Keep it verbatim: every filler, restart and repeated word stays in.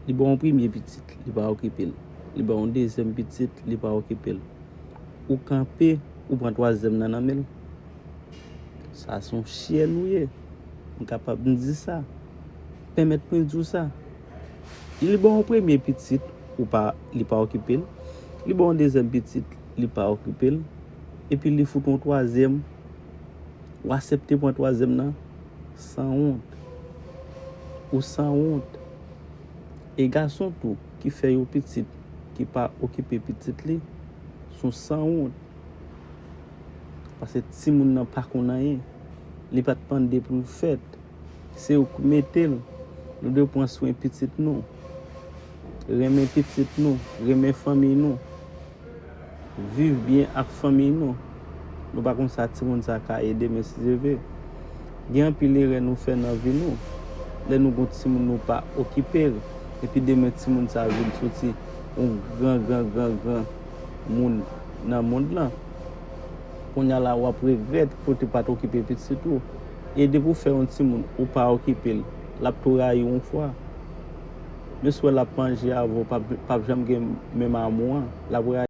Li ba w yon premye pitit, li pa okipe l. Li ba w yon dezyèm pitit, li pa okipe l. Ou kanpe, ou pran twazyèm nan nan men l. Sa se yon chyèn ou ye. M kapab m di sa. Pèmèt mwen di w sa. Li ba w yon premye pitit, ou pa, li pa okipe l. Li ba w yon dezyèm pitit, li pa okipe l. Epi li fout yon twazyèm. Ou aksepte pran twazyèm nan? Sanwont. Ou sanwont. E gason tou ki fè yon pitit ki pa okipe pitit li, se yon sanwont. Paske timoun nan pa konn anyen. Li pa t mande pou l fèt. Se ou k mete l. Nou dwe pran swen pitit nou. Renmen pitit nou. Renmen fanmi nou. Viv byen ak fanmi nou. Nou pa konn sa timoun sa ka ye demen si Dye vle. Gen anpil erè nou fè nan vi nou. Lè nou gon timoun nou pa okipe l. Epi demen timoun sa vin soti yon gran, gran, gran, gran moun nan mond lan. Kounye a la w ap regrèt pou te pa t okipe pitit ou. E depi w fè yon timoun ou pa okipe l, l ap tou rayi w yon fwa. Mesye w l ap manje avè w, p ap, p ap janm gen menm amou an. L ap rayi